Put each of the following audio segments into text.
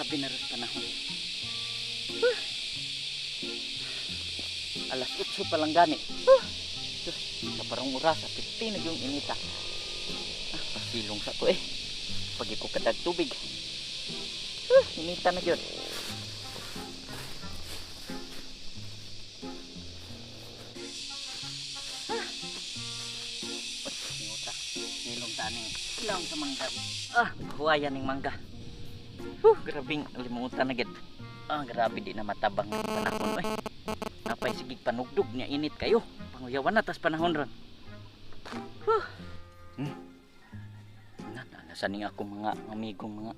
Grabe na rin panahon. Huh. Alas 8 pa lang gani. Huh. Diyos, sa parang oras, 15 na yung inita. Ah, pasilong sa ko eh. Pag ko kadag tubig. Huh, inita na yun. Ah. Uy, singuta. Nilong taning ilang sa mangga. Ah, huwayan ng mangga. Huh, grabing limutan na gid. Ah, grabe di na matabang ang panahon oy. Napay sigig panugdog niya init kayo. Panguyawan na tas panahon ron. Huh. Na, nasa ning ako mga amigong mga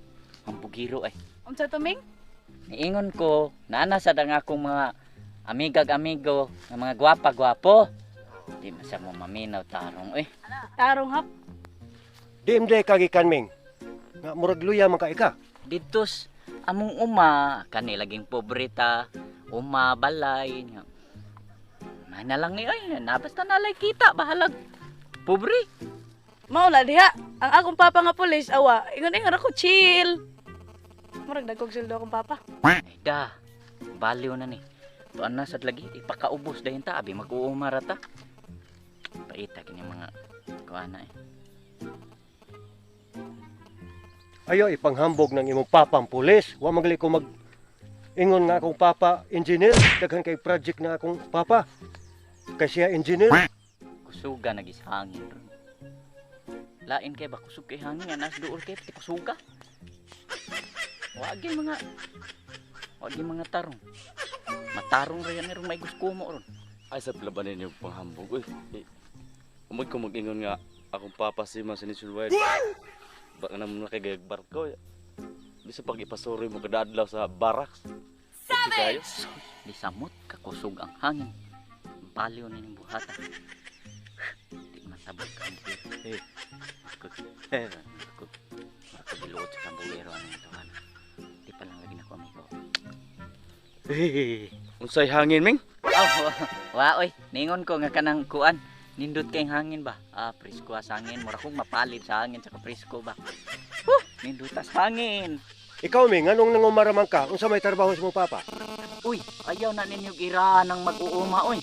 ambugiro ay. Unsa to, Ming? Niingon ko, naana sad ang akong mga amigag amigo nga mga gwapa gwapo. Di man sa mo maminaw tarong oy. Tarong hap. Di imday ka gikan, Ming. Nga murag luya man ka ika. Ditos among uma kani laging pobreta, uma balay nya. May na lang ni ay, na basta nalay kita bahalag. Pobre. Mao la diha. Ang akong papa nga pulis awa. Ingon-ingon ako chill. Murag dagkog sweldo akong papa. Ay da. Baliw na ni. Tuan na sad lagi ipakaubos dayon ta abi mag-uuma ra ta. Paita kini mga kuana eh. Ayo ipanghambog ng imong papang pulis. Wa magali ko mag ingon nga akong papa engineer, daghan kay project na akong papa. Kay siya engineer. Kusuga nagis hangin ron. Lain kay ba kusog kay hangin anas duol kay pati kusuga. Wagi mga tarong. Matarong ra yan ron may gusto mo ron. Ay sa labanin yung panghambog uy. Eh, umag ko mag-ingon nga akong papa si man sa nationwide. Baka naman nakagayag barko. Bisa pag ipasuri mo kada adlaw sa barracks. Savage! Di samot kakusog ang hangin. Baliw ni ning buhata. Di matabog ka ang buhero. Eh. Makabiluot sa kambugero ang ito. Di pa lang lagi na ko amigo. Unsay hangin, Ming? Oh, wa oy, ningon ko nga kanang kuan. Nindot kay hangin ba? Ah, presko sa hangin. Mura kong mapalid sa hangin sa presko ba. Huh, nindutas hangin. Ikaw, Ming, nganong nangumaraman ka? Unsa may trabaho sa imong papa? Uy, ayaw na ninyo gira ng mag-uuma oy.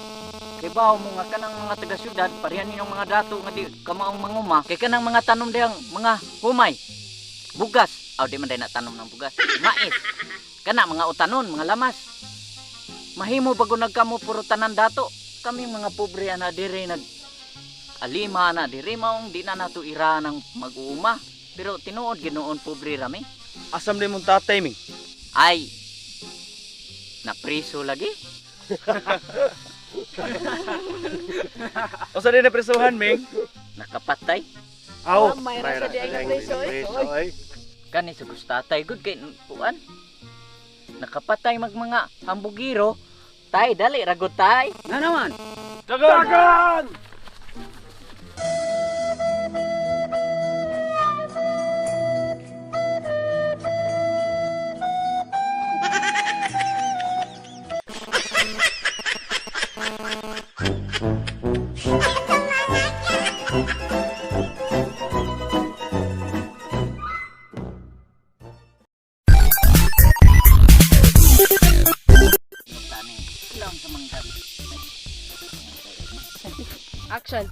Kay bawo mo nga kanang mga taga syudad, parehan ninyong mga dato nga di kamaong manguma. Kay kanang mga tanom dihang mga humay, bugas. Aw di man day na tanom ng bugas. Mais. Kana mga utanon, mga lamas. Mahimo bago nagkamo puro tanan dato. Kami mga pobre ana dire nag alima na dire maong di na nato ira ng mag-uuma. Pero tinuod ginoon pobre rami. Asam din mong tatay, Ming? Ay, napriso lagi. Unsa din na presuhan, Ming? Nakapatay. Aw, May rasa di ay nga preso, eh. preso, ay. Kani sa gustatay gud kay kuan. Nakapatay mag mga hambugiro. Tay dali ragot tay. Nga naman. Dagan! Dagan! Action.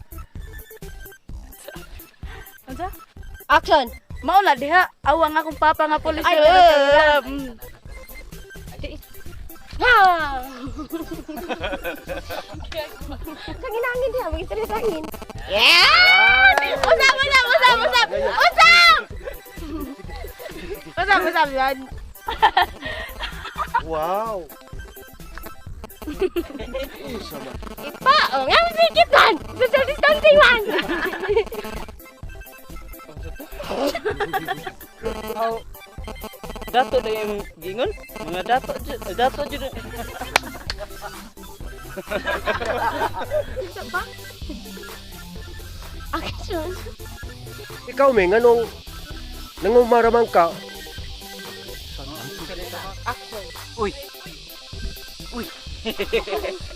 Unsa? Action. Mao la diha. Awa nga akong papa nga pulis. Ay, Ha! Hangin-hangin diha, mag-istorya sa hangin. Yeah! Usap, usap, usap, usap! Usap! Usap, usap, yan. Wow. Unsa man? Ipa, oh, nga masigit man! Social distancing man! Dato na yung gingon. Mga dato, dato dyan. Action. Ikaw, Ming, nganong nangumaraman ka? Action. Uy. Uy.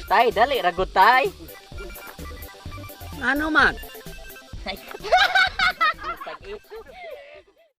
Tay dali ragot tay. Ano man? Tag-iso.